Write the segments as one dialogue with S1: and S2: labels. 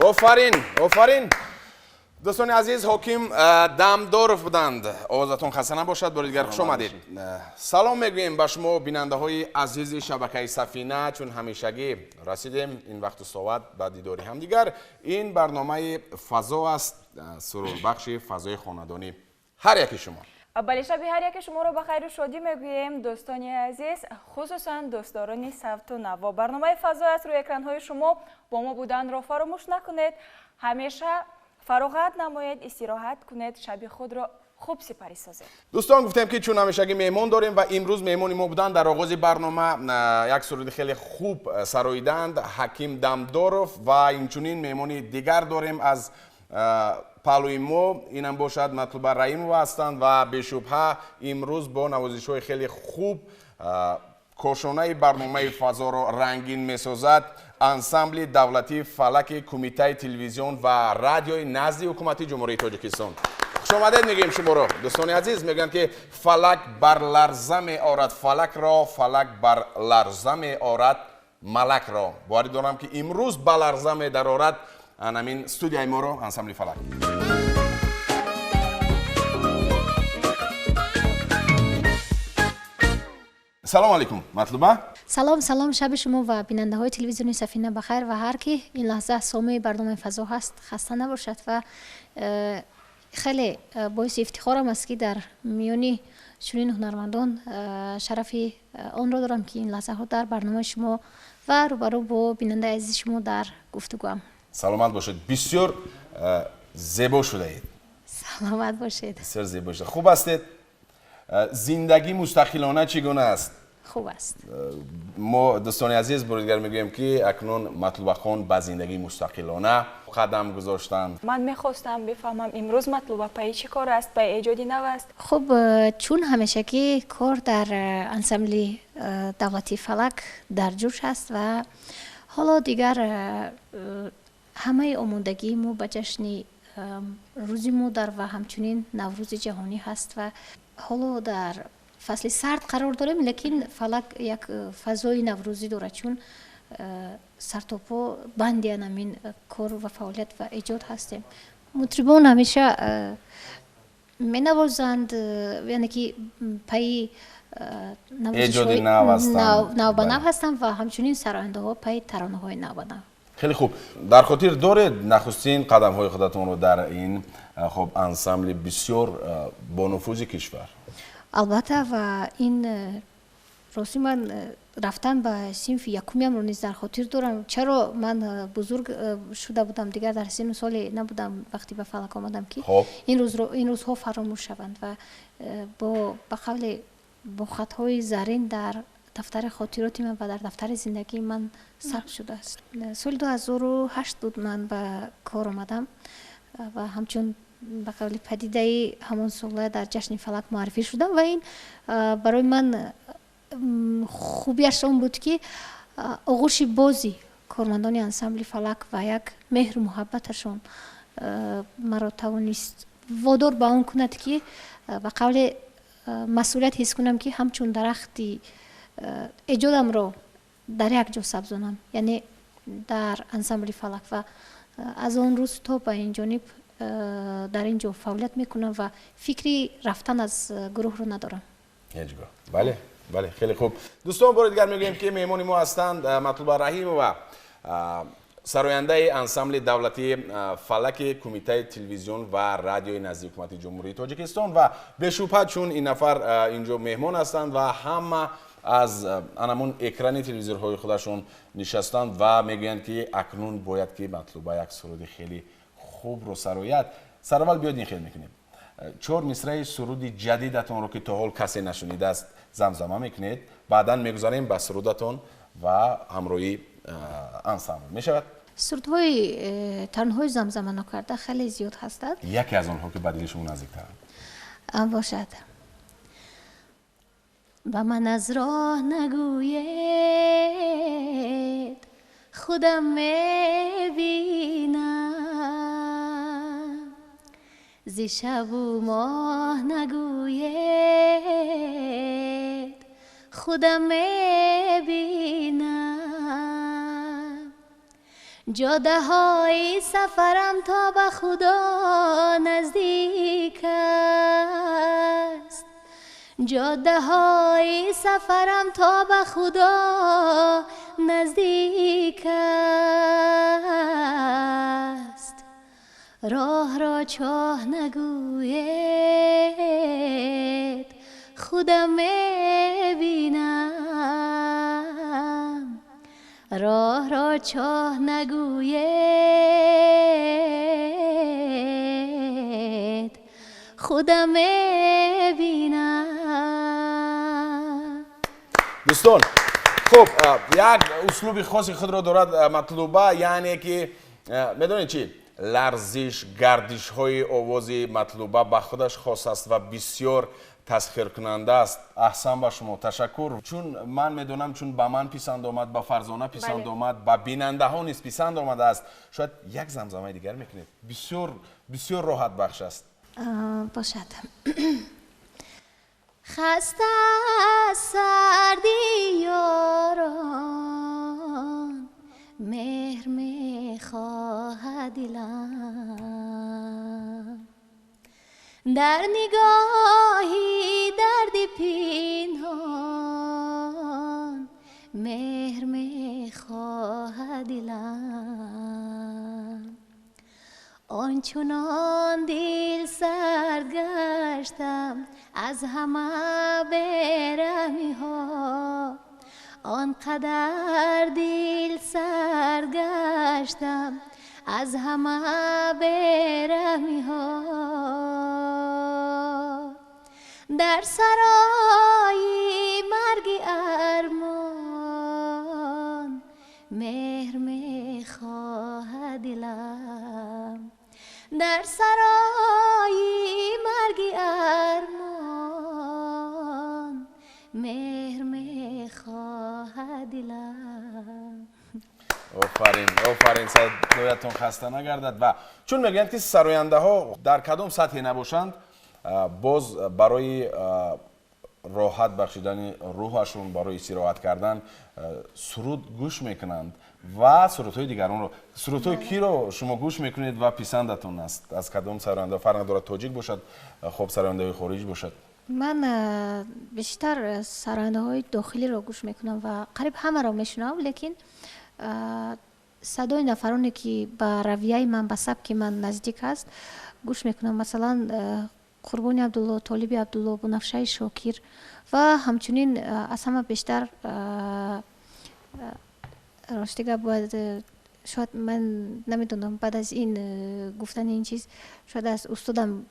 S1: Офарин, офарин. Дӯстони азиз, ҳоким Дамдоров буданд. Овозатон хаста набошад, бори дигар хуш омадед. Салом мегӯем ба шумо бинандаҳои азизи шабакаи Сафина, чун ҳамешагӣ расидем ин вақту соат ба дидори ҳамдигар. Ин барномаи фазо аст, сурурбахши фазои хонадонӣ. Ҳар яки шумо.
S2: Бале, шаби ҳар яки шуморо ба хайру шодӣ мегӯем, дӯстони азиз, хусусан дӯстдорони савту наво. Барномаи «Фазо» аст рӯи экранҳои шумо. Бо мо буданро фаромӯш накунед. Ҳамеша фароғат намоед, истироҳат кунед, шаби худро хуб сипарӣ созед.
S1: Дӯстон, гуфтем, ки чун ҳамешагӣ меҳмон дорем ва имрӯз меҳмони мо буданд, дар оғози барнома як суруди хеле хуб сароиданд Ҳаким Дамдоров, ва инчунин меҳмони дигар дорем аз паҳлӯи мо, инам бошад Матлуба Раимова ҳастанд ва бешубҳа имрӯз бо навозишҳои хеле хуб кошонаи барномаи «Фазоро» рангин месозад ансамбли давлатии «Фалаки» Кумитаи телевизион ва радиои назди Ҳукумати Ҷумҳурии Тоҷикистон. Хушомадед мегӯем шуморо, дӯстони азиз. Мегӯянд, ки фалак бар ларза меорад фалакро, фалак бар ларза меорад малакро. Боварӣ дорам, ки имрӯз ба ларза медарорад анамин студияи моро ансамбли «Фалак». Салом алейкум, Матлуба.
S3: Салом, салом, шаби шумо ва бинандаҳои телевизиони Сафина бахайр ва ҳар ки ин лаҳза сомеи барномаи «Фазо» ҳаст, хаста набошад. Ва хеле боиси ифтихорам аст, ки дар миёни чунин ҳунармандон шарафи онро дорам, ки ин лаҳзаҳо дар барномаи шумо ва рӯбарӯ бо бинандаи азизи шумо дар гуфтугӯам.
S1: Саломат бошед, бисёр зебо шудаед.
S3: Саломат бошед.
S1: Бисёр зебо шуда. Хуб ҳастед? Зиндагӣ мустақилона чӣ гуна аст?
S3: Хуб аст.
S1: Мо, дӯстони азиз, бори дигар мегӯем, ки акнун Матлубахон ба зиндагии мустақилона қадам гузоштанд.
S2: Ман мехостам бифаҳмам, имрӯз Матлуба пайи чӣ кор аст, пайи эҷоди нав аст?
S3: Хуб, чун ҳамешагӣ кор дар ансамбли давлатии «Фалак» дар ҷӯш аст ва ҳоло дигар ҳамаи омодагии мо ба ҷашни Рӯзи модар ва ҳамчунин Наврӯзи ҷаҳонӣ ҳаст. Ва ҳоло дар фасли сард қарор дорем, лекин «Фалак» як фазои наврӯзӣ дорад, чун сартопо банди анамин кор ва фаъолият ва эҷод ҳастем. Мутрибон ҳамеша менавозанд, яъне ки пайи
S1: эҷоди нав ҳастанд.
S3: Навбанав ҳастанд ва ҳамчунин сарояндаҳо пайи таронаҳои навбанав.
S1: Хеле хуб. Дар хотир доред нахустин қадамҳои худатонро дар ин хуб ансамбли бисёр бонуфузи кишвар?
S3: Албатта, ва ин рости ман рафтан ба синфи якумиамро низ дар хотир дорам. Чаро ман бузург шуда будам, дигар дар синну соле набудам, вақте ба «Фалак» омадам, ки ин рӯзҳо фаромӯш шаванд ва бо ба қавле бо хатҳои зарин дар дафтари хотироти ман ва дар дафтари зиндагии ман сабт шудааст. Соли 2008 буд, ман ба кор омадам ва ҳамчун ба қавли падидаи ҳамон сола дар ҷашни «Фалак» муаррифӣ шудам. Ва ин барои ман хубиаш он буд, ки оғӯши бози кормандони ансамбли «Фалак» ва як меҳру муҳаббаташон маро тавонист водор ба он кунад, ки ба қавле масъулият ҳис кунам, ки ҳамчун дарахти эҷодамро дар як ҷо сабзонам, яъне дар ансамбли «Фалак». Ва аз он рӯз то ба ин ҷониб дар ин ҷо фаъолият мекунам ва фикри рафтан аз гурӯҳро надорам.
S1: Ҳеҷ гоҳ. Бале, бале, хеле хуб. Дӯстон, бори дигар мегӯем, ки меҳмони мо ҳастанд Матлуба Раҳимова, сарояндаи ансамбли давлатии «Фалаки» Кумитаи телевизион ва радиои назди Ҳукумати Ҷумҳурии Тоҷикистон. Ва бешубҳа, чун ин нафар инҷо меҳмон ҳастанд ва ҳама аз анамун экрани телевизорҳои худашон нишастанд ва мегӯянд, ки акнун бояд ки Матлуба як суруди хеле хубро сарояд. Сараввал биёд ин хел мекунем: чор мисраи суруди ҷадидатонро, ки то ҳол касе нашунидааст, замзама мекунед, баъдан мегузарем ба сурудатон ва ҳамроҳи ансамбл мешавад.
S3: Сурудҳои таронаҳои замзама нокарда хеле зиёд ҳастанд.
S1: Яке аз онҳо, ки ба дили шумо наздиктаранд.
S3: Бошад. Ба ман аз роҳ нагӯед, худам мебинам, зи шабу моҳ нагӯед, худам мебинам, ҷодаҳои сафарам то ба Худо наздик аст, ҷодаҳои сафарам то ба Худо наздик аст. Роҳро чоҳ нагӯед, худам мебинам. Роҳро чоҳ нагӯед, худам мебинам.
S1: Дӯстон, хуб, як услуби хоси худро дорад Матлуба, яъне ки медонед чӣ? Ларзиш, гардишҳои овози Матлуба ба худаш хос аст ва бисёр тасхиркунанда аст. Аҳсан ба шумо, ташаккур. Чун ман медонам, чун ба ман писанд омад, ба Фарзона писанд омад, ба бинандаҳо низ писанд омадааст. Шояд як замзамаи дигар мекунед. Бисёр бисёр роҳатбахш аст.
S3: Бошад. Хаста аз сарди ёрон, меҳр мехоҳад дилам. Дар нигоҳи дарди пинҳон, меҳр мехоҳад дилам. Ончунон дил сард гаштам аз ҳама бераҳмиҳо, он қадар дил сард гаштам аз ҳама бераҳмиҳо. Дар сарои марги армон, меҳр мехоҳад дилам. Дар сарои марги армон, меҳр мехоҳад дилам.
S1: Офарин, офарин, садоятон хаста нагардад. Ва чун мегӯянд ки сарояндаҳо дар кадом сатҳе набошанд, боз барои роҳат бахшидани рӯҳашон, барои истироҳат кардан суруд гӯш мекунанд ва сурудҳои дигаронро. Сурудҳои киро шумо гӯш мекунед ва писандатон аст? Аз кадом сароянда, фарқ надорад тоҷик бошад, хоб сарояндаҳои хориҷ бошад?
S3: Ман бештар сарояндаҳои дохилиро гӯш мекунам ва қариб ҳамаро мешунавам, лекин садои нафароне ки ба равияи ман, ба сабки ман наздик аст, гӯш мекунам. Масалан, Қурбони Абдулло, Толиби Абдулло, Бунафшаи Шокир ва ҳамчунин аз ҳама бештар, рости гап бояд, шояд ман намедонам, баъд аз ин гуфтани ин чиз шояд аз устодам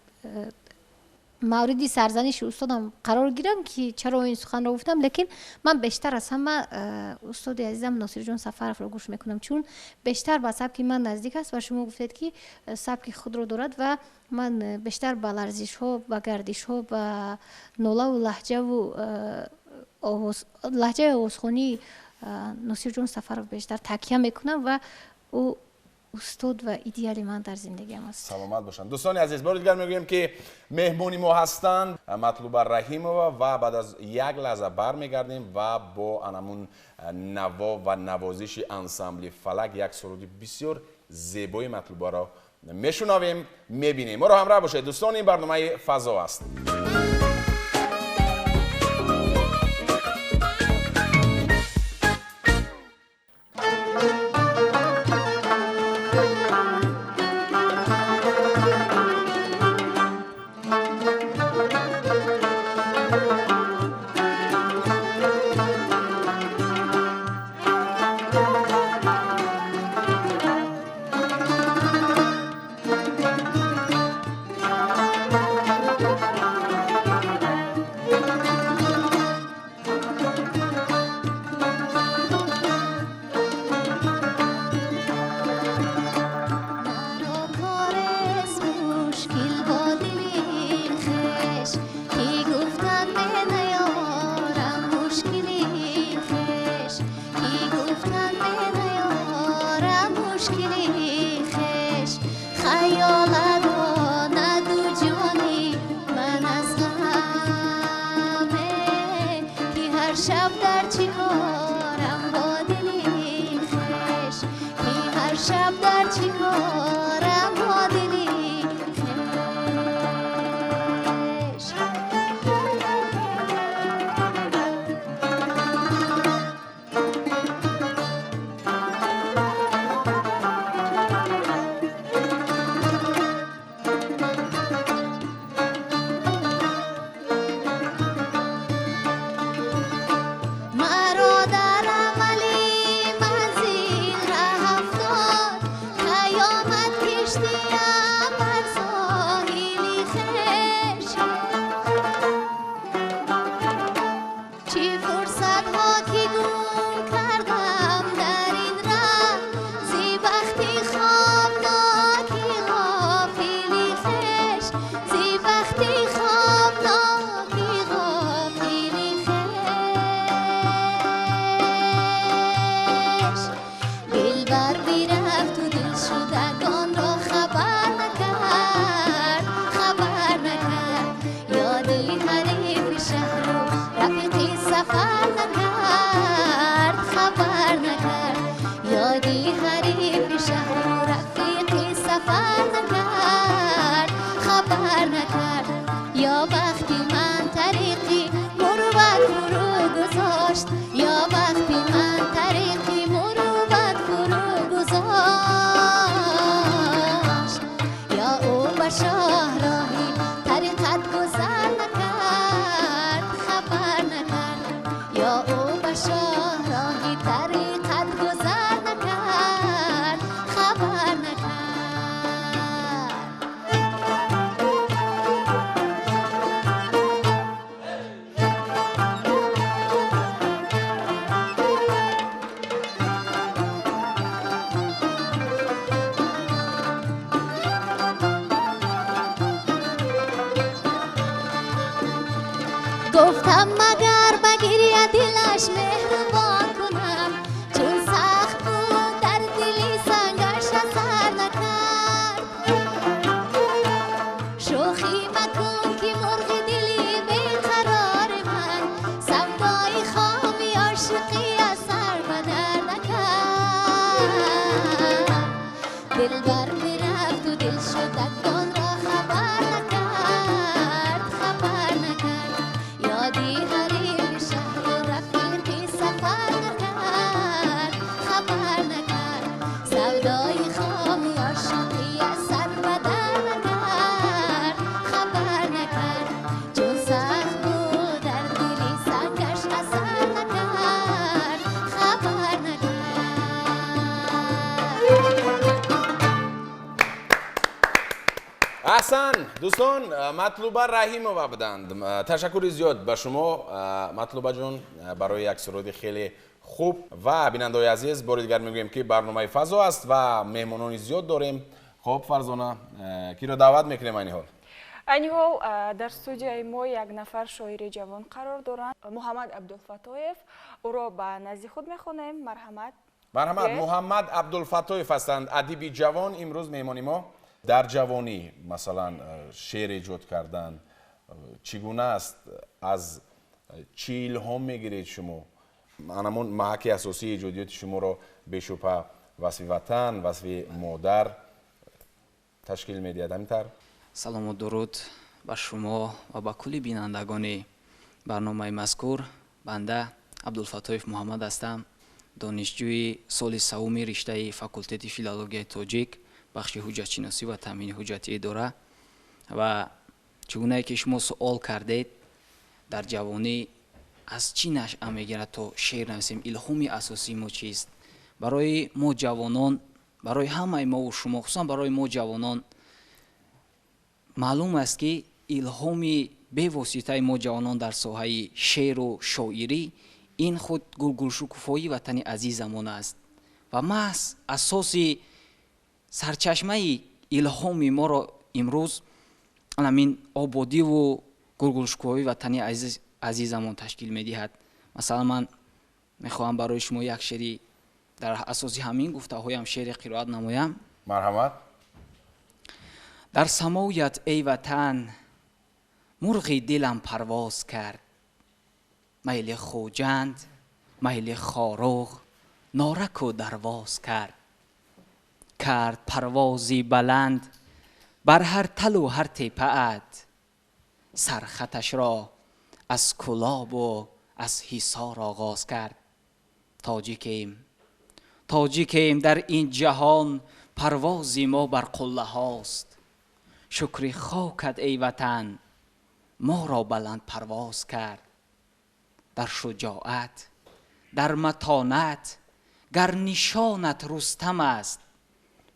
S3: мавриди сарзаниши устодам қарор гирам ки чаро ин суханро гуфтам, лекин ман бештар аз ҳама устоди азизам Носирҷон Сафаровро гӯш мекунам, чун бештар ба сабки ман наздик аст ва шумо гуфтед ки сабки худро дорад ва ман бештар ба ларзишҳо, ба гардишҳо, ба нолаву лаҳҷаву лаҳҷаи овозхонии Носирҷон Сафаров бештар такя мекунам ва ӯ устод ва идеали ман дар зиндагиам аст.
S1: Саломат бошанд. Дӯстони азиз, бори дигар мегӯем ки меҳмони мо ҳастанд Матлуба Раҳимова ва баъд аз як лаҳза бармегардем ва бо анамун наво ва навозиши ансамбли Фалак як суруди бисёр зебои Матлубаро мешунавем, мебинем. Моро ҳамроҳ бошед дӯстон, ин барномаи Фазо аст.
S4: سفر نکرد خبر نکرد یادی حریف شهر و رفیقی سفر نکرد خبر نکرد یا وقتی من طریقی مروت فرو گذاشت یا وقتی من طریقی مروت فرو گذاشت یا او به شاهراهی طریقت گذر نکرد خبر نکرد یا او به شاهراهی طریقت گذر نکرد خبر نکرد. گفتم مگر بگیری دلش مهربان کنم چون سخت بود در دلی سنگش اثر نکرد شوخی مکن که مرغ دلی بیقرار من سودای خامی عاشقی اثر بدر نکرد دلبر برفت و دل شدگان را خبر نکرد خبر نکرد یادی حریف شهر و رفیقی سفر نکرد خبر نکرد سودای خامی عاشقی اثر بدر نکرد خبر نکرد چون سخت بود در دلی سنگش اثر نکرد خبر نکرد.
S1: احسن دوستان، مطلوبه رحیمова буданд. Ташаккури зиёд ба шумо, Матлуба ҷон, барои як суруди хеле хуб. Ва бинандаҳои азиз, бори дигар мегӯем, ки барномаи фазо аст ва меҳмонони зиёд дорем. Хоб, Фарзона, киро даъват мекунем айни ҳол?
S2: Айни ҳол дар студияи мо як нафар шоири ҷавон қарор доранд, Муҳаммад Абдулфатоев. Ӯро ба назди худ мехонем. Марҳамат.
S1: Марҳамат. Муҳаммад Абдулфатоев ҳастанд, адиби ҷавон, имрӯз меҳмони мо. Дар ҷавонӣ масалан шеър эҷод кардан чӣ гуна аст? Аз чӣ илҳом мегиред шумо? Анамон маҳаки асосии эҷодиёти шуморо бешубҳа васфи ватан, васфи модар ташкил медиҳад, ҳамин тавр?
S5: Салому дуруд ба шумо ва ба кулли бинандагони барномаи мазкур. Банда Абдулфатоев Муҳаммад ҳастам, донишҷӯи соли севуми риштаи факултети филологияи тоҷик, бахши ҳуҷҷатшиносӣ ва таъмини ҳуҷҷати идора. Ва чӣ гунае ки шумо суол кардед, дар ҷавонӣ аз чӣ нашъа мегирад то шеър нависем, илҳоми асосии мо чист? Барои мо ҷавонон, барои ҳамаи мову шумо, хусусан барои мо ҷавонон маълум аст, ки илҳоми бевоситаи мо ҷавонон дар соҳаи шеъру шоирӣ ин худ гулгулшукуфоии ватани азизамон аст ва маҳз асоси сарчашмаи илҳоми моро имрӯз ҳамин ободиву гулгулшукуфоии ватани азизамон ташкил медиҳад. Масалан, ман мехоҳам барои шумо як шеъри дар асоси ҳамин гуфтаҳоям шеъре қироат намоям.
S1: Марҳамат.
S5: Дар самоят эй ватан мурғи дилам парвоз кард, майли Хуҷанд, майли Хоруғ нораку дарвоз кард, кард парвози баланд бар ҳар талу ҳар тепаат, сархаташро аз Кулобу аз Ҳисор оғоз кард. Тоҷикем, тоҷикем, дар ин ҷаҳон парвози мо бар қуллаҳост, шукри хокат эй ватан моро баланд парвоз кард. Дар шуҷоат, дар матонат гар нишонат Рустам аст,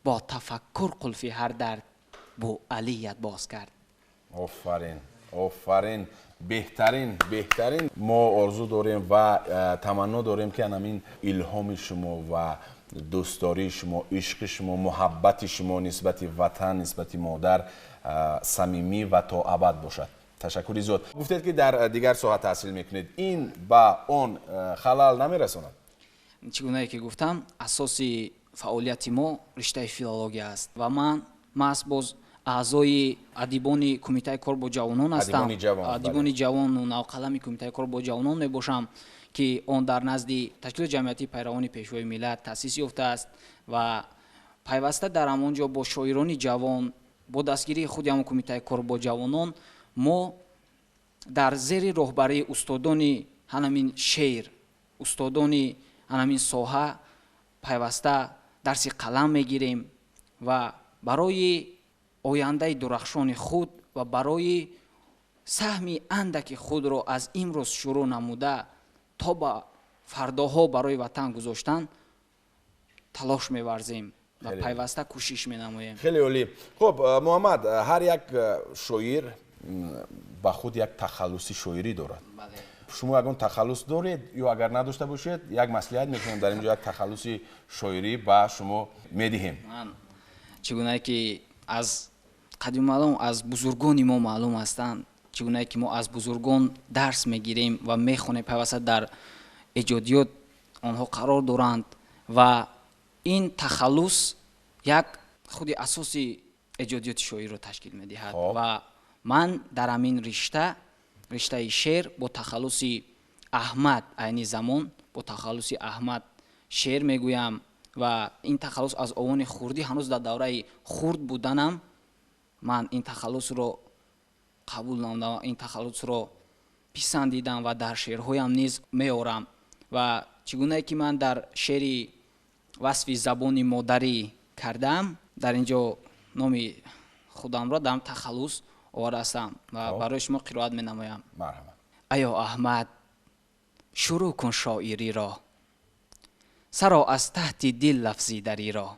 S5: бо тафаккур қулфи ҳар дард бо Алият боз кард.
S1: Офарин, офарин, беҳтарин, беҳтарин. Мо орзу дорем ва таманно дорем, ки ҳамин илҳоми шумо ва дӯстдории шумо, ишқи шумо, муҳаббати шумо нисбати ватан, нисбати модар самимӣ ва то абад бошад. Ташаккури зиёд. Гуфтед, ки дар дигар соҳа таҳсил мекунед, ин ба он халал намерасонад?
S5: Чӣ гунае ки гуфтам, асоси фаъолияти мо риштаи филология аст ва ман маҳз боз Аъзои адибони Кумитаи кор бо ҷавонон ҳастам, адибони ҷавону навқалами Кумитаи кор бо ҷавонон мебошам, ки он дар назди ташкилоти ҷамъиятии пайравони Пешвои миллат таъсис ёфтааст ва пайваста дар ҳамон ҷо бо шоирони ҷавон, бо дастгирии худи ҳамон Кумитаи кор бо ҷавонон, мо дар зери роҳбарии устодони ҳанамин шеър, устодони ҳанамин соҳа пайваста дарси қалам мегирем ва барои ояндаи дурахшони худ ва барои саҳми андаки худро аз имрӯз шурӯъ намуда то ба фардоҳо барои ватан гузоштан талош меварзем ва пайваста кӯшиш менамоем.
S1: Хеле олӣ. Хуб, Муҳаммад, ҳар як шоир ба худ як тахаллуси шоирӣ дорад. Шумо ягон тахаллус доред ё агар надошта бошед, як маслиҳат мекунем, дар ин ҷо як тахаллуси шоирӣ ба шумо медиҳем.
S5: Ман чӣ гунае ки аз қадим маълум, аз бузургони мо маълум ҳастанд, чӣ гунае ки мо аз бузургон дарс мегирем ва мехонем, пайваста дар эҷодиёт онҳо қарор доранд ва ин тахаллус як худи асоси эҷодиёти шоирро ташкил медиҳад ва ман дар ҳамин ришта, риштаи шеър, бо тахаллуси Аҳмад, айни замон бо тахаллуси Аҳмад шеър мегӯям ва ин тахаллус аз овони хурдӣ, ҳанӯз дар давраи хурд буданам ман ин тахаллусро қабул намудам, ин тахаллусро писандидам ва дар шеърҳоям низ меорам. Ва чӣ гунае ки ман дар шеъри васфи забони модарӣ кардам, дар ин ҷо номи худамро дар тахаллус овардаастам ва барои шумо қироат менамоям. Аё Аҳмад, шурӯъ кун шоириро, саро аз таҳти дил лафзи дариро,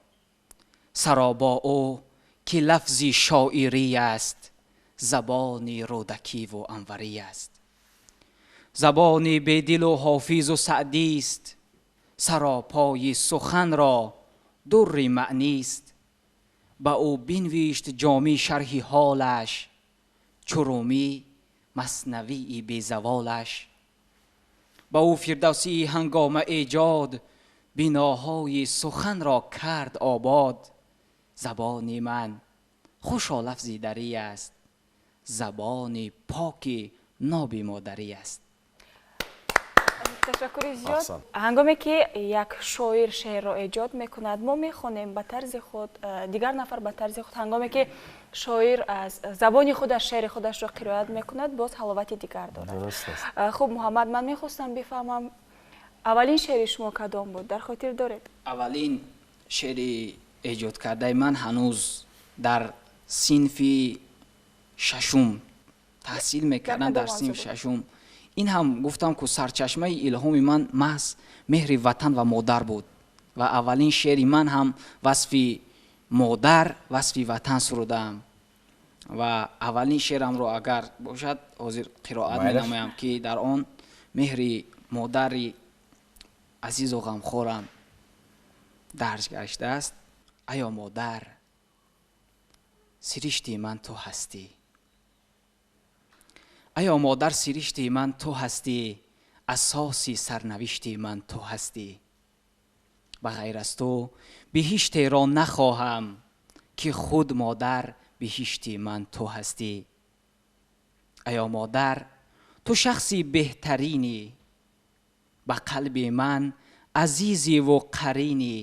S5: саро бо ӯ ки лафзи шоирӣ аст, забони рӯдакиву анварӣ аст, забони бедилу ҳофизу саъдист, саропои суханро дурри маънист, ба ӯ бинвишт ҷомӣ шарҳи ҳолаш, чурумӣ маснавии безаволаш, ба ӯ фирдавсии ҳангома эҷод, биноҳои суханро кард обод. Забони ман хушо лафзи дарӣ аст, забони поки ноби модарӣ аст.
S2: Ташаккури зиёд. Ҳангоме ки як шоир шеърро эҷод мекунад, мо мехонем ба тарзи худ, дигар нафар ба тарзи худ. Ҳангоме ки шоир аз забони худаш шеъри худашро қироат мекунад, боз ҳаловати дигар дорад. Хуб, Муҳаммад, ман мехостам бифаҳмам, аввалин шеъри шумо кадом буд? Дар хотир доред?
S5: Аввалин шеъри эҷод кардаи ман ҳанӯз дар синфи шашум таҳсил мекардам, дар синфи шашум. Ин ҳам гуфтам, ку сарчашмаи илҳоми ман маҳз меҳри ватан ва модар буд ва аввалин шеъри ман ҳам васфи модар, васфи ватан сурудаам ва аввалин шеърамро агар бошад ҳозир қироат менамоям, ки дар он меҳри модари азизу ғамхорам дарҷ гаштааст. Аё модар, сиришти ман ту ҳастӣ, аё модар, сиришти ман ту ҳастӣ, асоси сарнавишти ман ту ҳастӣ, ба ғайр аз ту биҳиштеро нахоҳам, ки худ модар биҳишти ман ту ҳастӣ. Аё модар, ту шахси беҳтаринӣ, ба қалби ман азизиву қаринӣ,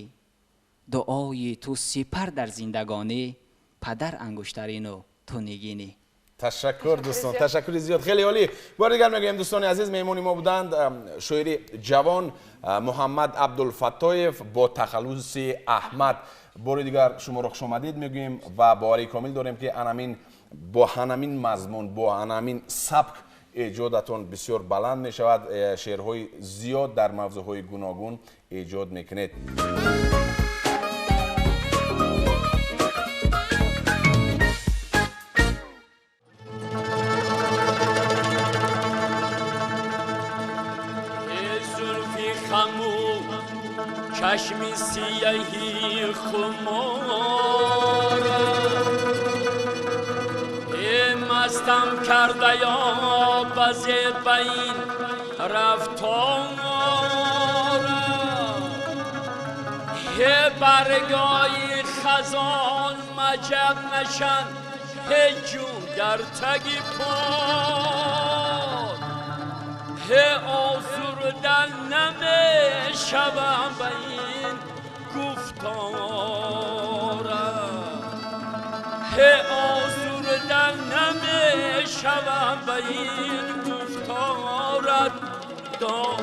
S5: дуои ту сипар дар зиндагонӣ, падар ангуштарину ту нигинӣ.
S1: Ташаккур дӯстон, ташаккури зиёд, хеле олӣ. Бори дигар мегӯем, дӯстони азиз, меҳмони мо буданд шоири ҷавон Муҳаммад Абдулфаттоев бо тахаллуси Аҳмад. Бори дигар шуморо хушомадид мегӯем ва боварии комил дорем, ки анамин бо ҳанамин мазмун, бо ҳанамин сабк эҷодатон бисёр баланд мешавад, шеърҳои зиёд дар мавзӯъҳои гуногун эҷод мекунед.
S6: چشمی سیاهی خمار مستم کرده یا بزه بین رفتار برگای خزان مجب نشن Ҳей ҷун дар таги пой, ҳе озурда намешавам ба ин гуфторат, ҳе озурда намешавам ба ин гуфторат дор.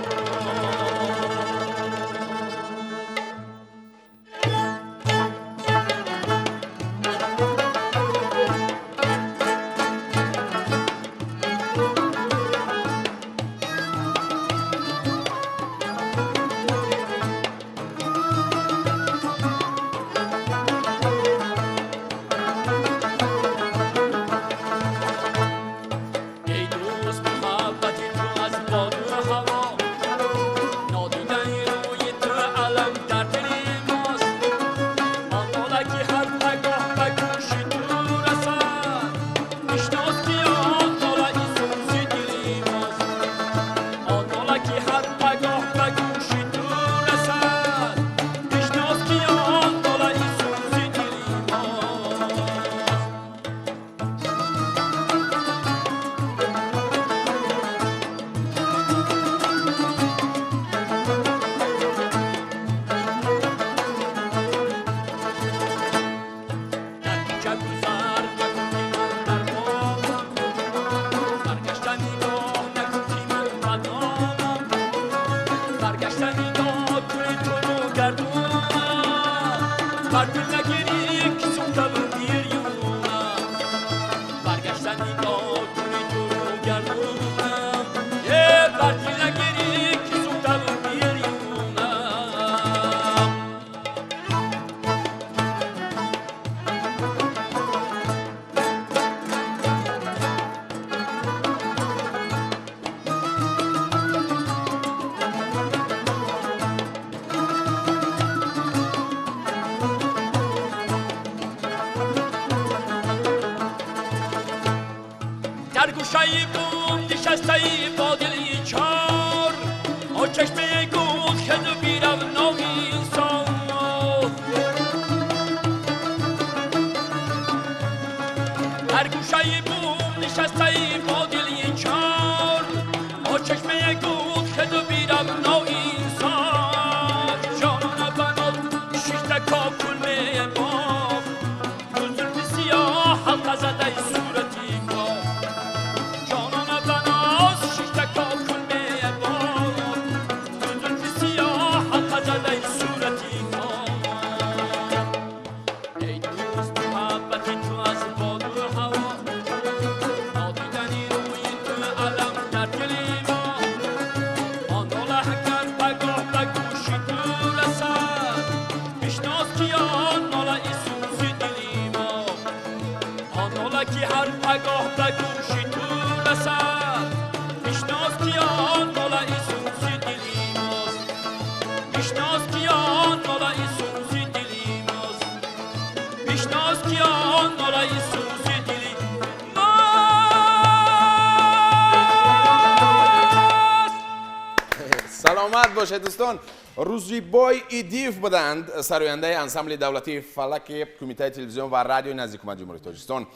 S1: Саломат бошед дӯстон. Рӯзибой Идиев буданд, сарояндаи ансамбли давлатии фалаки Кумитаи телевизион ва радиои назди ҳукумати Ҷумҳурии Тоҷикистон.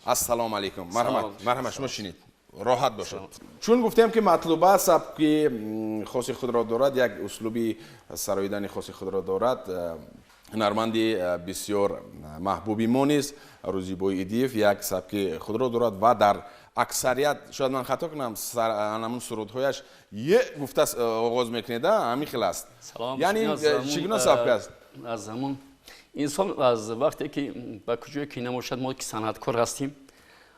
S1: Ассалому алайкум. Марҳамат, марҳамат, шумо шинед, роҳат бошед. Чун гуфтем ки Матлуба сабки хоси худро дорад, як услуби сароидани хоси худро дорад, ҳунарманди бисёр маҳбуби мо низ Рӯзибой Идиев як сабки худро дорад ва дар аксарият, шояд ман хато кунам, ҳамун сурудҳояш е гуфта оғоз мекунед, ҳамин хел аст. Яъне чӣ гуна сабк аст?
S6: Аз ҳамун инсон аз вақте ки ба куҷое ки намошад, мо ки санъаткор ҳастем,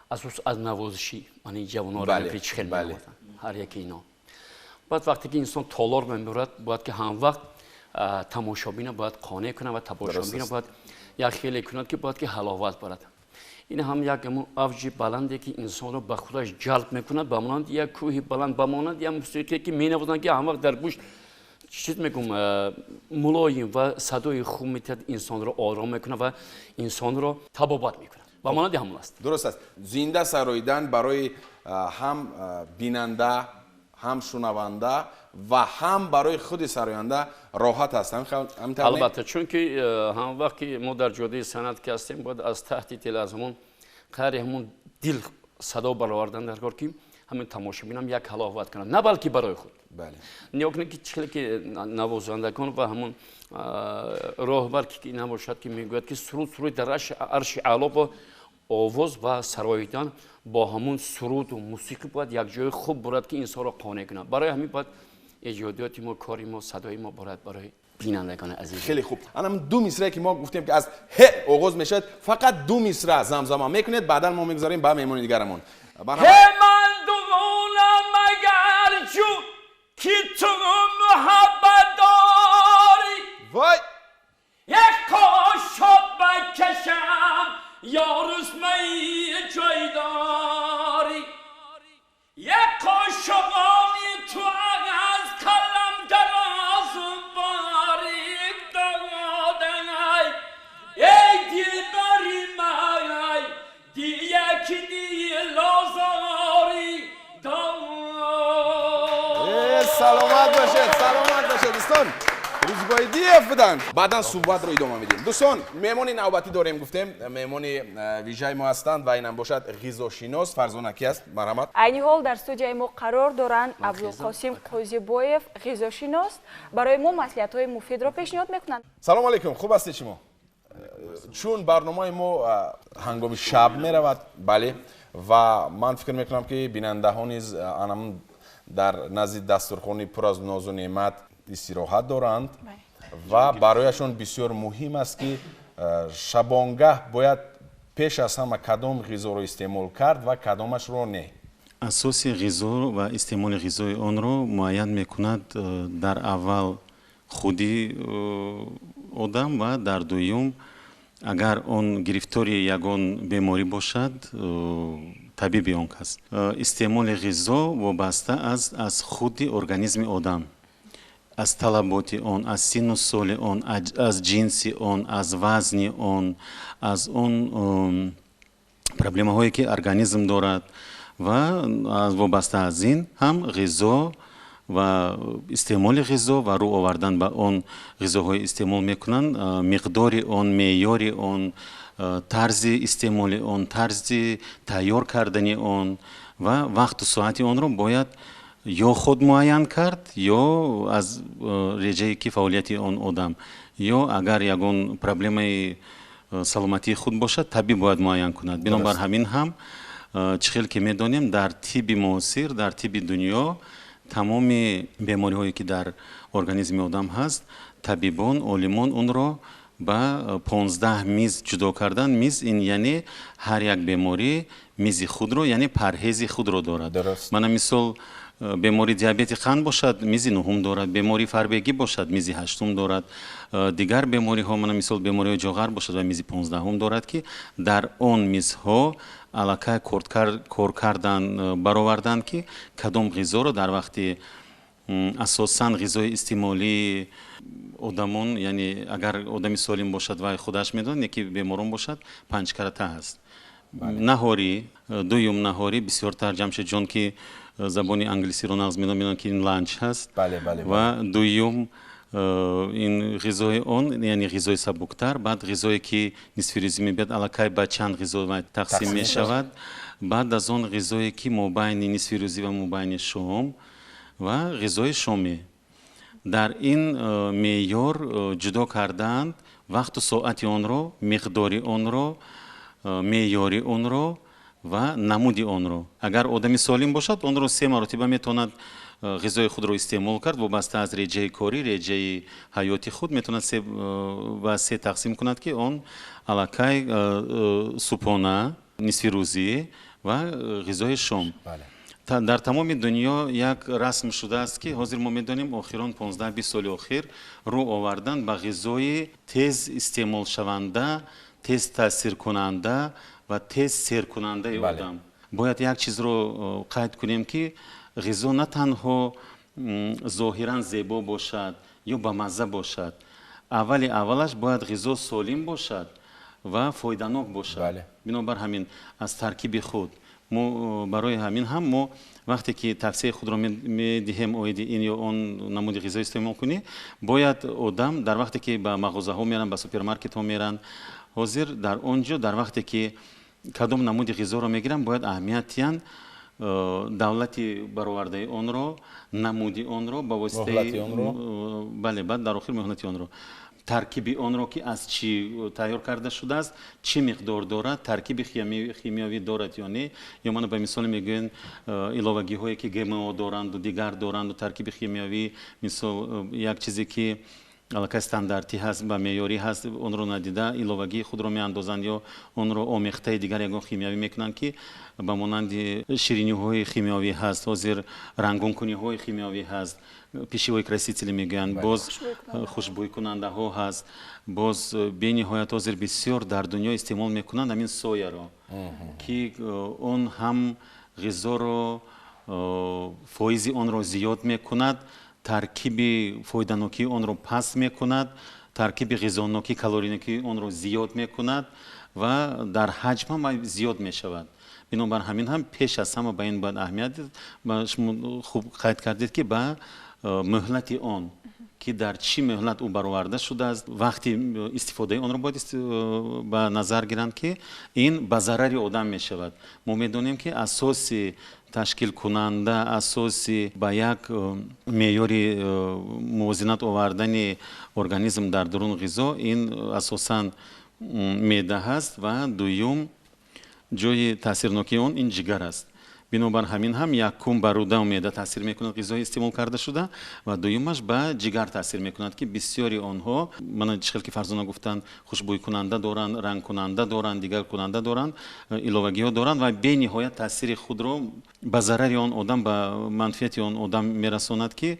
S6: асос аз навозиши мани ҷавонҳоро чӣ хел меоварданд ҳар яки ино. Баъд вақте ки инсон толор мебурад, бояд ки ҳамвақт тамошобина бояд қонеъ кунад ва тамошобина бояд як хеле кунад ки бояд ки ҳаловат барад. Ин ҳам як авҷи баланде ки инсонро ба худаш ҷалб мекунад, ба монанди як кӯҳи баланд, ба монанди як мусиқие ки менавозанд, ки ҳамвақт дар гӯш чиз мегӯм, мулоим ва садои хуб метиҳад, инсонро ором мекунад ва инсонро табобат мекунад. Ба монанди ҳамон аст.
S1: Дуруст аст. Зинда сароидан барои ҳам бинанда, ҳам шунаванда ва ҳам барои худи сароянда роҳат аст.
S6: Албатта, чунки ҳам вақт ки мо дар ҷодаи санъат ки ҳастем, бояд аз таҳти дил аз ҳамон Қадаре ҳамун дил садо баровардан дар кор, ки ҳамин тамошобинам як ҳаловат кунад, на балки барои худ. Нигоҳ кунед, ки чӣ хеле ки навозандагон ва ҳамун роҳбар ки набошад, ки мегӯяд, ки суруд суруд дар арши аъло бо овоз ва сароидан бо ҳамун суруду мусиқӣ бояд якҷои хуб бурад, ки инсонро қонеъ кунад. Барои ҳамин бояд эҷодиёти мо, кори мо, садои мо борад барои бинандагони азиз.
S1: Хеле хуб. Анам ду мисрае, ки мо гуфтем, ки аз ҳе оғоз мешавад, фақат ду мисра замзама мекунед, баъдан мо мегузарем ба меҳмони дигарамон.
S6: Ҳе ман дунам, агар чу ки ту муҳаббат дорӣ,
S1: вой,
S6: як қошоқ бакашам ё русмаи ҷой дорӣ, як қошоқони ту аз қалам дароз борик додай, эй дилбари май, дияки дилозорӣ.
S1: Саломат бошед, саломат бошед, дӯстон. Рӯзбойдиев буданд. Баъдан суҳбатро идома медиҳем. Дӯстон, меҳмони навбатӣ дорем, гуфтем, меҳмони вижаи мо ҳастанд ва инам бошад ғизошинос Фарзона. Ки аст? Марҳамат.
S2: Айни ҳол дар студияи мо қарор доранд Абдулқосим Қозибоев, ғизошинос, барои мо маслиҳатҳои муфидро пешниҳод мекунанд.
S1: Салому алайкум, хуб ҳастед шумо? Чун барномаи мо ҳангоми шаб меравад, бале, ва ман фикр мекунам, ки бинандаҳо низ анам дар назди дастурхони пур аз нозу неъмат истироҳат доранд ва барояшон бисёр муҳим аст, ки шабонгаҳ бояд пеш аз ҳама кадом ғизоро истеъмол кард ва кадомашро не.
S7: Асоси ғизо ва истеъмоли ғизои онро муайян мекунад дар аввал худи одам ва дар дуюм, агар он гирифтори ягон беморӣ бошад, табиби он кас. Истеъмоли ғизо вобаста аз худи организми одам, аз талаботи он, аз синну соли он, аз ҷинси он, аз вазни он, аз он проблемаҳое, ки организм дорад, ва вобаста аз ин ҳам ғизо ва истеъмоли ғизо ва рӯ овардан ба он ғизоҳои истеъмол мекунанд, миқдори он, меъёри он, тарзи истеъмоли он, тарзи тайёр кардани он ва вақту соати онро бояд ё худ муайян кард, ё аз реҷае ки фаъолияти он одам, ё агар ягон проблемаи саломатии худ бошад, табиб бояд муайян кунад. Бинобар ҳамин ҳам, чӣ хел ки медонем, дар тибби муосир, дар тибби дунё тамоми бемориҳое, ки дар организми одам ҳаст, табибон, олимон онро ба 15 миз ҷудо кардан. Миз ин яъне ҳар як беморӣ мизи худро, яъне парҳези худро дорад. Мана мисол, бемори диабети қанд бошад, мизи нуҳум дорад, бемори фарбегӣ бошад, мизи ҳаштум дорад, дигар бемориҳо, мана мисол, бемориҳои ҷоғар бошад ва мизи 15-ум дорад, ки дар он мизҳо аллакай кор кардан, бароварданд, ки кадом ғизоро дар вақти асосан ғизои истеъмолии одамон, яъне агар одами солим бошад, вай худаш медонад, не ки беморон бошад, панҷкарата ҳаст. Наҳорӣ, дуюм наҳорӣ бисёртар, Ҷамшедҷон, ки забони англисиро нағз медонад, медонад, ки ин lunch ҳаст. Ва дуюм ин ғизои он, яъне ғизои сабуктар. Баъд ғизое, ки нисфирӯзӣ мебиёд, аллакай ба чанд ғизо тақсим мешавад. Баъд аз он ғизое, ки мобайни нисфирӯзӣ ва мобайни шом, ва ғизои шомӣ. Дар ин меъёр ҷудо кардаанд вақту соати онро, миқдори онро, меъёри онро ва намуди онро. Агар одами солим бошад, онро се маротиба метавонад ғизои худро истеъмол кард. Вобаста аз реҷаи корӣ, реҷаи ҳаёти худ метавонад ба се тақсим кунад, ки он аллакай субҳона, нисфирӯзӣ ва ғизои шом. Дар тамоми дунё як расм шудааст, ки ҳозир мо медонем, охирон 15-20 соли охир рӯ овардан ба ғизои тез истеъмолшаванда, тез таъсиркунанда ва тез серкунандаи одам. Бояд як чизро қайд кунем, ки ғизо на танҳо зоҳиран зебо бошад ё бамазза бошад, аввали аввалаш бояд ғизо солим бошад ва фоиданок бошад. Бинобар ҳамин аз таркиби худ мо, барои ҳамин ҳам мо вақте ки тавсияи худро медиҳем оиди ин ё он намуди ғизо истеъмол кунӣ, бояд одам дар вақте ки ба мағозаҳо меранд, ба супермаркетҳо меранд, ҳозир дар он ҷо дар вақте ки кадом намуди ғизоро мегиранд, бояд аҳамият диҳанд давлати баровардаи онро, намуди онро, ба воситаи бале, баъд дар охир муҳлати онро, таркиби онро, ки аз чӣ тайёр карда шудааст, чӣ миқдор дорад, таркиби химиявӣ дорад ё не. Ё мана ба мисол мегӯянд иловагиҳое ки ГМО доранду дигар доранду таркиби химиявӣ, мисол як чизе ки аллакай стандартӣ ҳаст, ба меъёрӣ ҳаст, онро надида иловагии худро меандозанд ё онро омехтаи дигар ягон химиявӣ мекунанд, ки ба монанди шириниҳои химиявӣ ҳаст, ҳозир рангонкуниҳои химиявӣ ҳаст, пищевой красители мегӯянд, боз хушбӯйкунандаҳо ҳаст, боз бениҳоят ҳозир бисёр дар дунё истеъмол мекунанд ҳамин сояро, ки он ҳам ғизоро фоизи онро зиёд мекунад, таркиби фоиданокии онро паст мекунад, таркиби ғизонокӣ, калоринокии онро зиёд мекунад ва дар ҳаҷм ҳам зиёд мешавад. Бинобар ҳамин ҳам пеш аз ҳама ба ин бояд аҳамият дид. Шумо хуб қайд кардед, ки ба муҳлати он, ки дар чӣ муҳлат ӯ бароварда шудааст, вақти истифодаи онро бояд ба назар гиранд, ки ин ба зарари одам мешавад. Мо медонем, ки асоси ташкилкунанда, асоси ба як меъёри мувозинат овардани организм дар дурун ғизо ин асосан меъда ҳаст ва дуюм ҷои таъсирнокии он ин ҷигар аст. Бинобар ҳамин ҳам якум ба рӯдау меъда таъсир мекунад ғизои истеъмол карда шуда ва дуюмаш ба ҷигар таъсир мекунад, ки бисёри онҳо, мана чӣ хел ки Фарзона гуфтанд, хушбӯйкунанда доранд, рангкунанда доранд, дигаркунанда доранд, иловагиҳо доранд ва бениҳоят таъсири худро ба зарари он одам, ба манфиати он одам мерасонад, ки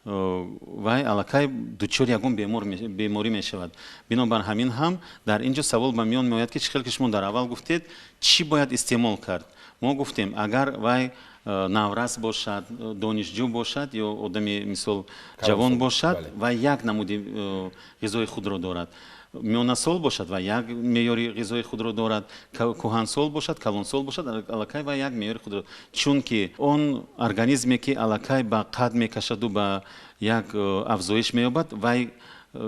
S7: вай аллакай дучори ягон беморӣ мешавад. Бинобар ҳамин ҳам дар ин ҷо савол ба миён меояд, ки чӣ хел ки шумо дар аввал гуфтед, чӣ бояд истеъмол кард? Мо гуфтем, агар вай наврас бошад, донишҷӯ бошад ё одами мисол ҷавон бошад, вай як намуди ғизои худро дорад. Миёнасол бошад ва як меъёри ғизои худро дорад, кӯҳансол бошад, калонсол бошад, аллакай ва як меъёри худро. Чунки он организме ки аллакай ба қад мекашаду ба як афзоиш меёбад, вай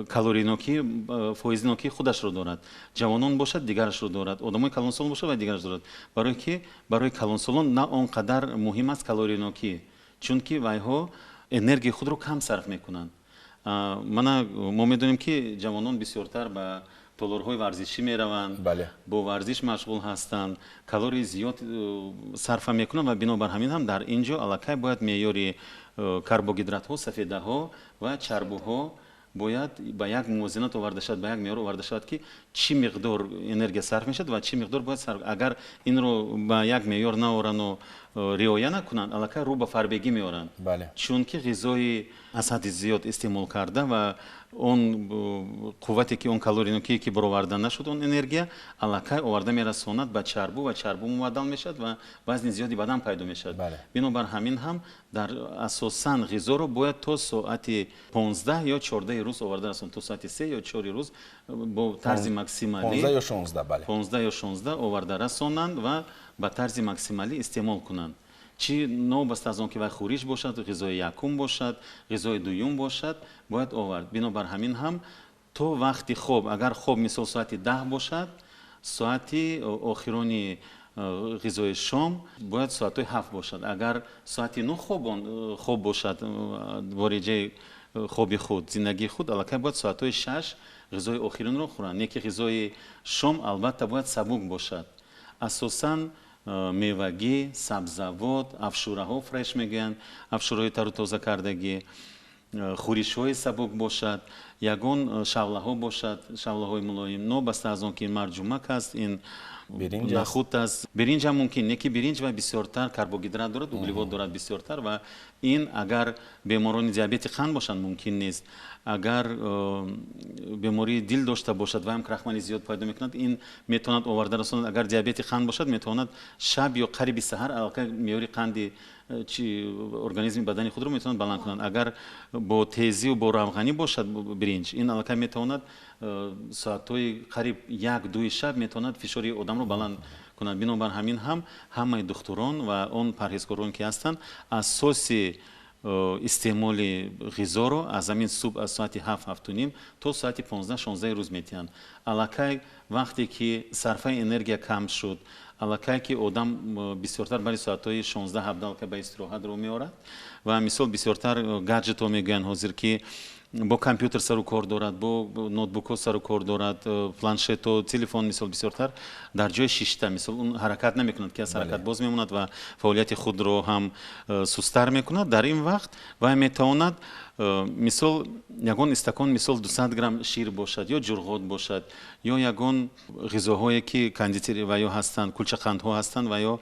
S7: калоринокӣ, фоизнокии худашро дорад. Ҷавонон бошад, дигарашро дорад. Одамои калонсол бошад ва дигарашро дорад. Барои ки барои калонсолон на он қадар муҳим аст калоринокӣ, чунки вайҳо энергияи худро кам сарф мекунанд. Мана мо медонем, ки ҷавонон бисёртар ба толорҳои варзишӣ мераванд, бо варзиш машғул ҳастанд, калории зиёд сарфа мекунанд ва бинобар ҳамин ҳам дар ин ҷо аллакай бояд меъёри карбогидратҳо, сафедаҳо ва чарбуҳо бояд ба як мувозинат оварда шавад, ба як меъёр оварда шавад, ки чӣ миқдор энергия сарф мешавад ва чӣ миқдор бояд сарф. Агар инро ба як меъёр наорану риоя накунанд, аллакай рӯ ба фарбегӣ меоранд, чунки ғизои аз ҳадди зиёд истеъмол карда ва он қуввате ки он калоринокие ки бароварда нашуд, он энергия аллакай оварда мерасонад ба чарбу ва чарбу мубаддал мешавад ва вазни зиёди бадан пайдо мешавад. Бинобар ҳамин ҳам дар асосан ғизоро бояд то соати 15 ё 14 рӯз оварда расон, то соати 3 ё 4 рӯз бо тарзи максималӣ
S1: 15 ё 16, бале,
S7: 15 ё 16 оварда расонанд ва ба тарзи максималӣ истеъмол кунанд. Чӣ новобаста аз он ки вай хӯриш бошад, ғизои якум бошад, ғизои дуюм бошад, бояд овард. Бинобар ҳамин ҳам то вақти хоб, агар хоб мисол соати 10 бошад, соати охирони ғизои шом бояд соатҳои 7 бошад. Агар соати 9 хоб бошад, бо реҷаи хоби худ, зиндагии худ, аллакай бояд соатҳои 6 ғизои охиринро хӯранд. Не ки ғизои шом албатта бояд сабук бошад. Асосан мевагӣ, сабзавот, афшураҳо, фреш мегӯянд, афшураҳои тару тоза кардагӣ, хӯришҳои сабук бошад, ягон шавлаҳо бошад, шавлаҳои мулоим, нобаста аз он ки ин марҷумак аст, ин нахут аст, биринҷ ҳам мумкин, не ки биринҷ ва бисёртар карбогидрат дорад, углевод дорад бисёртар ва ин агар беморони диабети қанд бошанд мумкин нест. Агар бемории дил дошта бошад ва ҳам крахмали зиёд пайдо мекунад, ин метавонад оварда расонад. Агар диабети қанд бошад, метавонад шаб ё қариби саҳар аллакай меъёри қанди организми бадани худро метавонад баланд кунад. Агар бо тезию бо равғанӣ бошад биринҷ, ин аллакай метавонад соатҳои қариб 1-2 шаб метавонад фишори одамро баланд кунад. Бинобар ҳамин ҳам ҳамаи духтурон ва он парҳезкорон ки ҳастанд, асоси Истеъмоли ғизоро аз ҳамин субҳ аз соати 7, 7:30 то соати 15, 16 рӯз метиҳанд. Аллакай вақте ки сарфаи энергия кам шуд, аллакай ки одам бисёртар бари соатҳои 16, 17 аллакай ба истироҳат рӯ меорад ва мисол бисёртар гаджетҳо мегӯянд ҳозир, ки бо компютер сару кор дорад, бо ноутбукҳо сару кор дорад, планшетҳо, телефон, мисол бисёртар дар ҷои шишта, мисол он ҳаракат намекунад, ки аз ҳаракат боз мемонад ва фаъолияти худро ҳам сустар мекунад. Дар ин вақт вай метавонад мисол ягон истакон, мисол 200 грамм шир бошад ё ҷурғот бошад ё ягон ғизоҳое ки кондитери ва ё ҳастанд, кулчақандҳо ҳастанд ва ё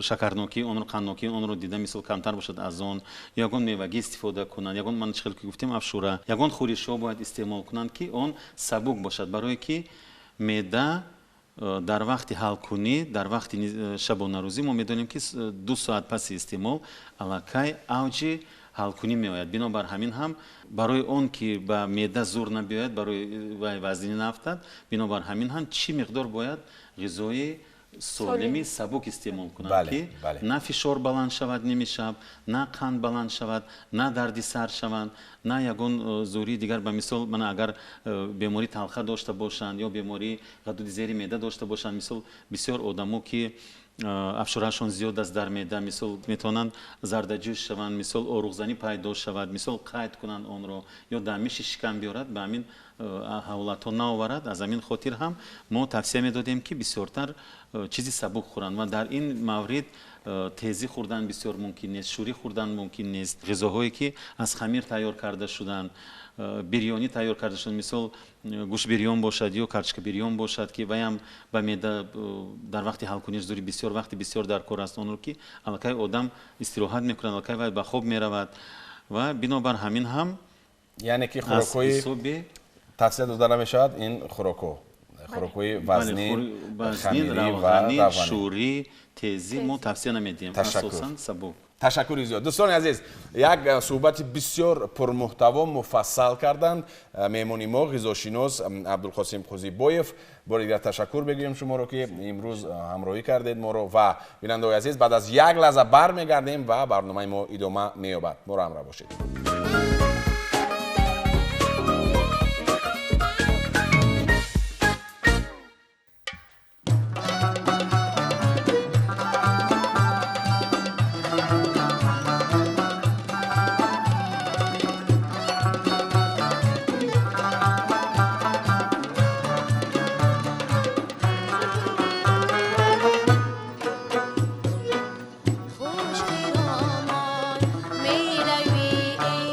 S7: шакарнокии онро, қанднокии онро дида мисол камтар бошад аз он, ягон мевагӣ истифода кунанд, ягон ман чӣ хел ки гуфтем афшура, ягон хӯришҳо бояд истеъмол кунанд, ки он сабук бошад, барое ки меъда дар вақти ҳалкунӣ, дар вақти шабонарӯзӣ мо медонем, ки 2 соат паси истеъмол аллакай авҷи ҳалкунӣ меояд. Бинобар ҳамин ҳам барои он ки ба меъда зур набиёяд, барои вай вазнинӣ наафтад, бинобар ҳамин ҳам чӣ миқдор бояд ғизои солими сабук истеъмол кунад, ки на фишор баланд шавад ними шаб, на қанд баланд шавад, на дарди сар шаванд, на ягон зурии дигар. Ба мисол мана агар бемории талха дошта бошанд ё бемории ғадуди зери меъда дошта бошанд, мисол бисёр одамо ки афшураашон зиёд аст дар меъда, мисол метавонанд зардаҷӯш шаванд, мисол оруғзанӣ пайдо шавад, мисол қайд кунанд онро ё дамиши шикам биёрад, ба ҳамин ҳолатҳо наоварад. Аз ҳамин хотир ҳам мо тавсия медодем, ки бисёртар чизи сабук хӯранд ва дар ин маврид тезӣ хӯрдан бисёр мумкин нест, шӯрӣ хӯрдан мумкин нест. Ғизоҳое ки аз хамир тайёр карда шуданд, бирёнӣ тайёр карда шуданд, мисол гӯштбирён бошад ё карчкабирён бошад, ки ваям ба меъда дар вақти ҳалкуниш зури бисёр вақти бисёр дар кор аст, онро ки аллакай одам истироҳат мекунад, аллакай вай ба хоб меравад ва бинобар ҳамин ҳам
S1: яъне ки хӯрокҳои тавсия дода намешавад ин хӯрокҳои вазнин, хамирӣ ва
S7: шӯрӣ, тезӣ мо тавсия намедиҳем, асосан сабук.
S1: Ташаккури зиёд. Дӯстони азиз, як суҳбати бисёр пурмуҳтаво муфассал карданд меҳмони мо, ғизошинос Абдулқосим Қӯзибоев. Бори дигар ташаккур мегӯем шуморо, ки имрӯз ҳамроҳӣ кардед моро ва бинандаҳои азиз, баъд аз як лаҳза бармегардем ва барномаи мо идома меёбад. Моро ҳамроҳ бошед.
S4: Хуш хиромон меравӣ.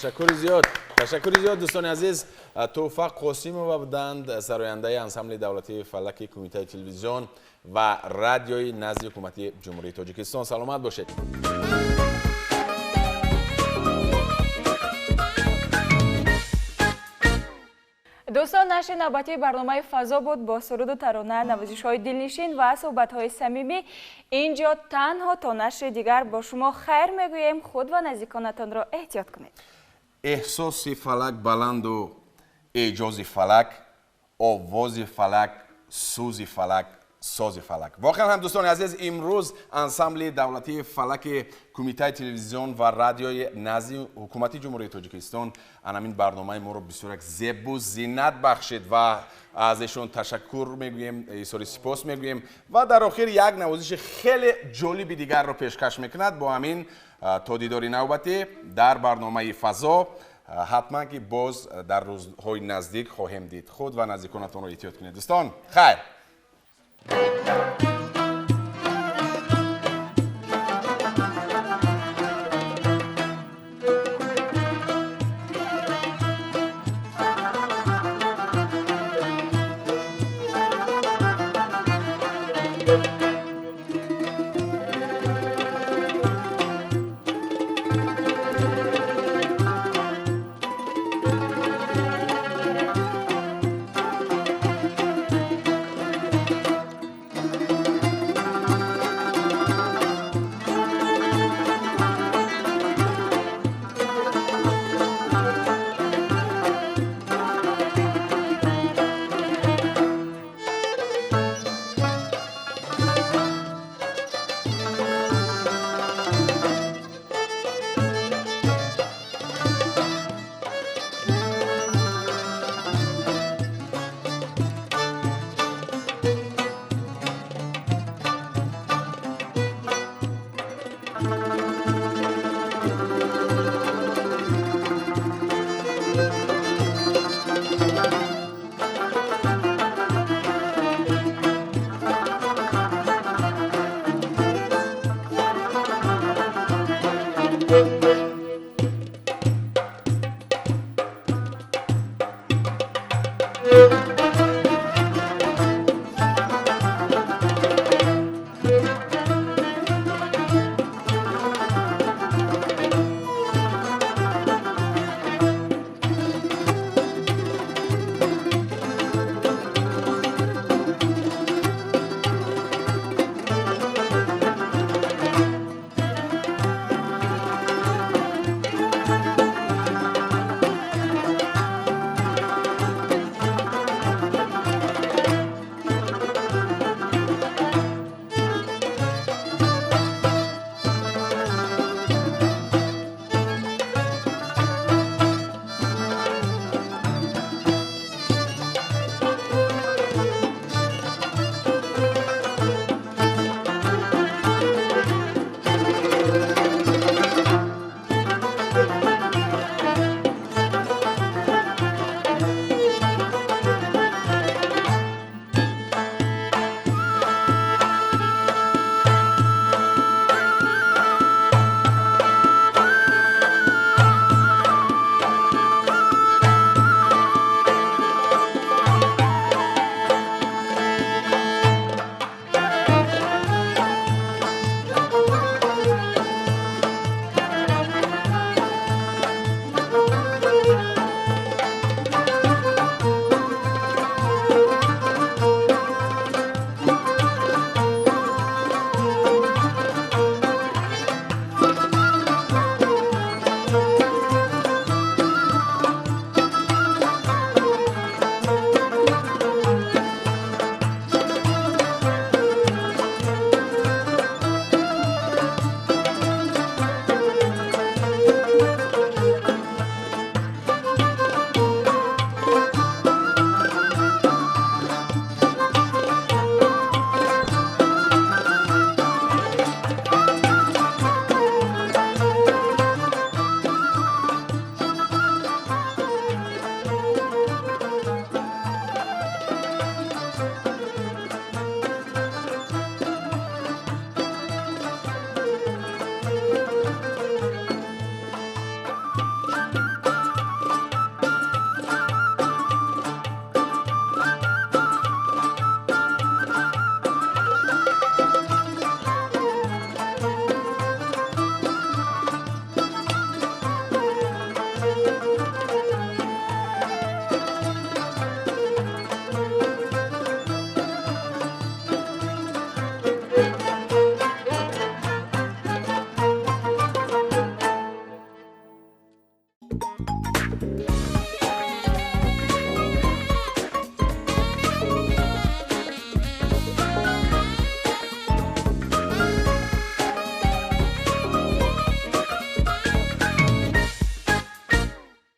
S1: Ташаккури зиёд, ташаккури зиёд, дӯстони азиз. Тӯҳфа Қосимова буданд, сарояндаи ансамбли давлатии фалаки Кумитаи телевизион ва радиои назди Ҳукумати Ҷумҳурии Тоҷикистон. Саломат бошед.
S2: Дӯстон, нашри навбатии барномаи «Фазо» буд бо суруду тарона, навозишҳои дилнишин ва суҳбатҳои самимӣ. Инҷо танҳо то нашри дигар бо шумо хайр мегӯем. Худ ва наздиконатонро эҳтиёт кунед.
S1: Эҳсоси фалак баланду эъҷози фалак, овози фалак, сӯзи фалак, сози фалак. Воқеан ҳам, дӯстони азиз, имрӯз ансамбли давлатии фалаки Кумитаи телевизион ва радиои назди Ҳукумати Ҷумҳурии Тоҷикистон анамин барномаи моро бисёр як зебу зинат бахшид ва аз эшон ташаккур мегӯем, изҳори сипос мегӯем ва дар охир як навозиши хеле ҷолиби дигарро пешкаш мекунад. Бо ҳамин то дидори навбатӣ дар барномаи «Фазо». Ҳатман ки боз дар рӯзҳои наздик хоҳем дид. Худ ва наздиконатонро эҳтиёт кунед, дӯстон. Хайр.